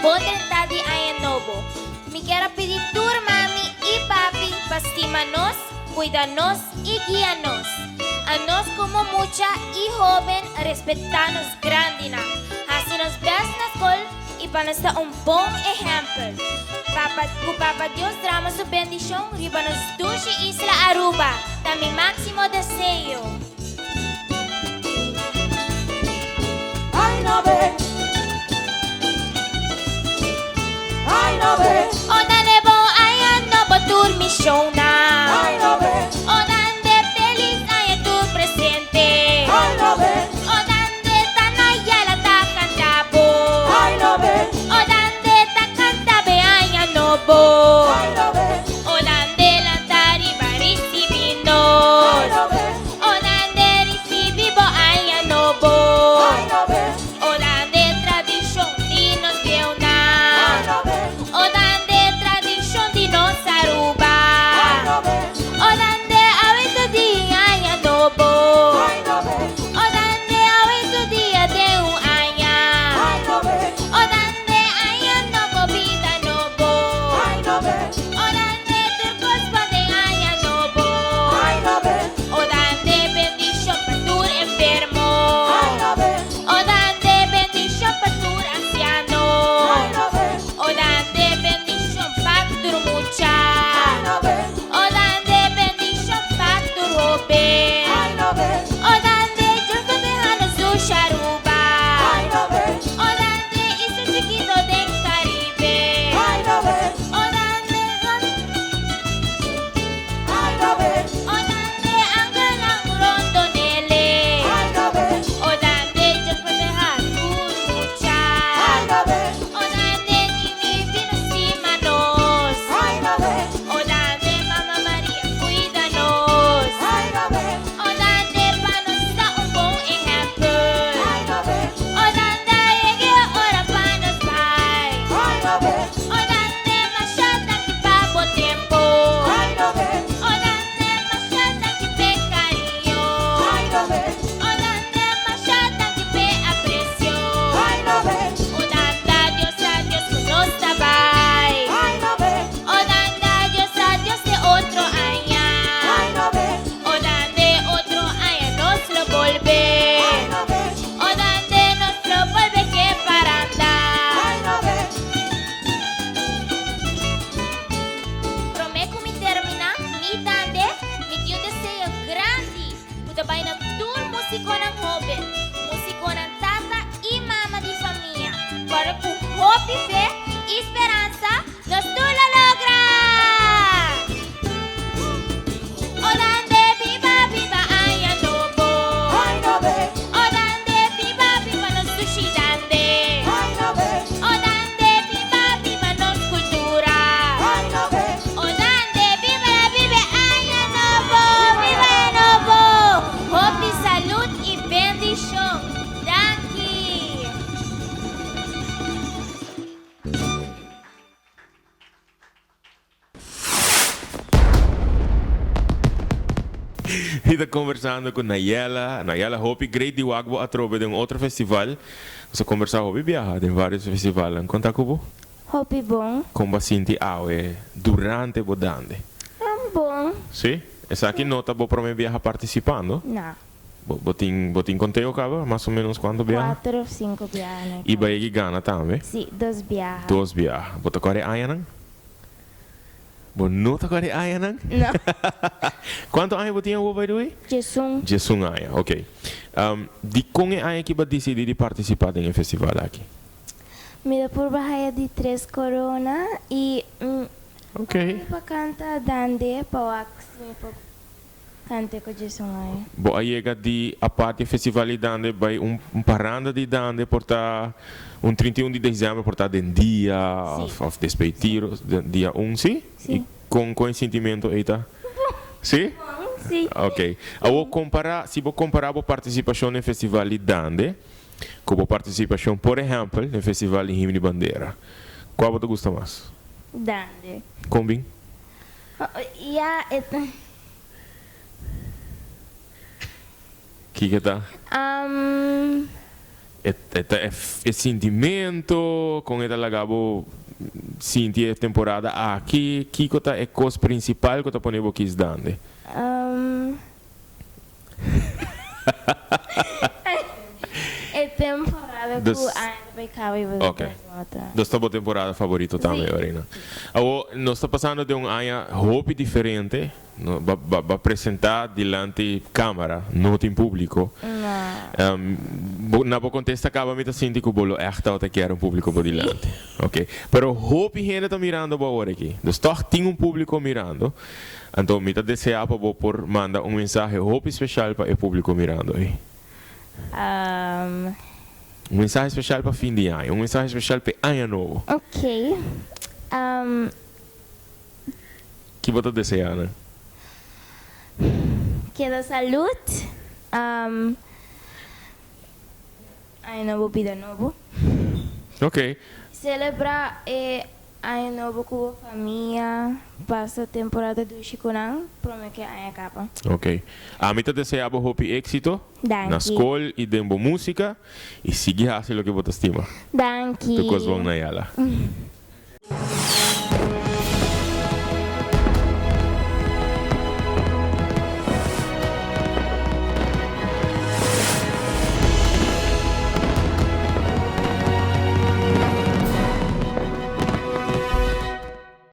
bon drentá di aña nobo. Mi kier a pidi tur mami i papi pa stima nos, kuida nos i guia nos. Anos komo mucha i hóben respetá nos grandinan, hasi nos bèst na skol i pa nos ta un bon ehèmpel. Papa, ku Papa Dios drama su bendishon riba nos dushi isla Aruba, ta mi máksimo deseo. O dale bo aña nobo tur misionnan. O dande felis aña tur presente. O dande ta na yala ta canta bo. O dande ta canta be aña nobo. O dande lanta riba ricibi nos. O dande ricibi bo aña nobo. O dande tradicion di nos bieunan. O dande tradicion di nos Aruba. O dande awe ta dia aña nobo. O dande awe ta dia den un aña. O dande aña nobo bida nobo. O dande tur cos bon den aña nobo. O dande bendicion pa tur enfermo. O dande bendicion pa tur anciano. O dande bendicion pa tur mucha. O dande bendicion pa tur hoben. O dande Dios proteha nos dushi Aruba. O dande isla chikito den Caribe. O dande O dande angelnan rondonele. O dande Dios proteha tur mucha. O dande Nini vino stima nos. O dande Mama Maria cuida nos. O dande pa nos ta un bon ehempel. O dande a yega e ora pa nos bai. O dande masha danki pa bo tempo. O dande masha danki p'e cariño. O dande masha danki p'e aprecio. O danda Dios adios cu nos ta bai. O danda Dios adios te otro aña. O dande otro aña nos lo bolbe. O dande nos lo bolbe ke paranda. Prome cu mi termina, mi dande, mi tin un deseo grandi cu ta bai na tur musiconan hoben, musiconan tata y mama di famia, para cu hopi fe y speransa nos tur lo logra! O dande biba biba aña nobo. O dande biba biba nos dushi dande. O dande biba biba nos cultura. O dande biba la biba aña nobo. Biba aña nobo. Hopi salud y bendicion. Danki. Mi ta conversando cu Nayela. Nayela, hopi great di wak bo atrobe den un otro festival. Nos a conversa hopi biaha den varios festivalnan. Con ta cu bo? Hopi bon. Con bo a sinti awe durante bo dande? Bon. Si? Esaki no ta bo prome biaha participando? No. Bo tin bo tin conteo caba mas o menos cuanto biaha? Cuatro of cinco biaha na Y bay ki gana tambe? Si, dos biaha. Dos biaha. Bo ta core añanan? Bo no ta core añanan? No. Cuanto aña bo tin awor by the way? Djesun. Djesun aña, ok. Dicon e aña aki bo a dicidi di participa den e festival aki? Mi ta purba haya di tres corona y Ok. mi pa canta dande pa wak si mi por Kante ku djesun aña. Bo a yega di apart e festival di dande bai un paranda di dande por ta un 31 di december por ta den dia Sí. of despues tiro dia un si? Sí. Y con con e sintimento ey ta? Bon. Si? Bon, si. Ok. Awor compara si bo compara bo participacion den festival di dande cu bo participacion por ehempel den festival di himno di bandera cua bo ta gusta mas? Dande. Con bin? Ya e ta. Kiko ta? Um. E ta e sintimento, con e ta laga bo sinti e temporada aki? Kico ta e cos principal cu ta pone bo kies Dande? E temporada cu aña ta bay caba y bo ta otro. Dus ta bo temporada favorito tambe, Orina. Awor, nos ta pasando den un aña hopi diferente. No, ba, ba, ba presenta dilanti camara, no tin publico. No. Bo, na bo contesta caba mi ta sinti cu bo lo echt tabata kier un publico bo dilanti. Ok. Pero hopi hende ta mirando bo awor aki. Dus toch tin un publico mirando. Anto mi ta desea pa bo por manda un mensahe hopi special pa e publico mirando ey. Un mensahe special pa fin di aña, un mensahe special p'e aña nobo. Ok. Ki bo ta deseá nan? Keda salud. Aña nobo bida nobo. Ok. Celebra e aña nobo ku bo famia, pasa temporada dushi ku nan prome ku e aña kaba. Ok. Ami ta deseá bo hopi éxito Danki. na skol i den bo músika i sigui hasi loke bo ta stima. Danki. Tur kos bon, Nayala.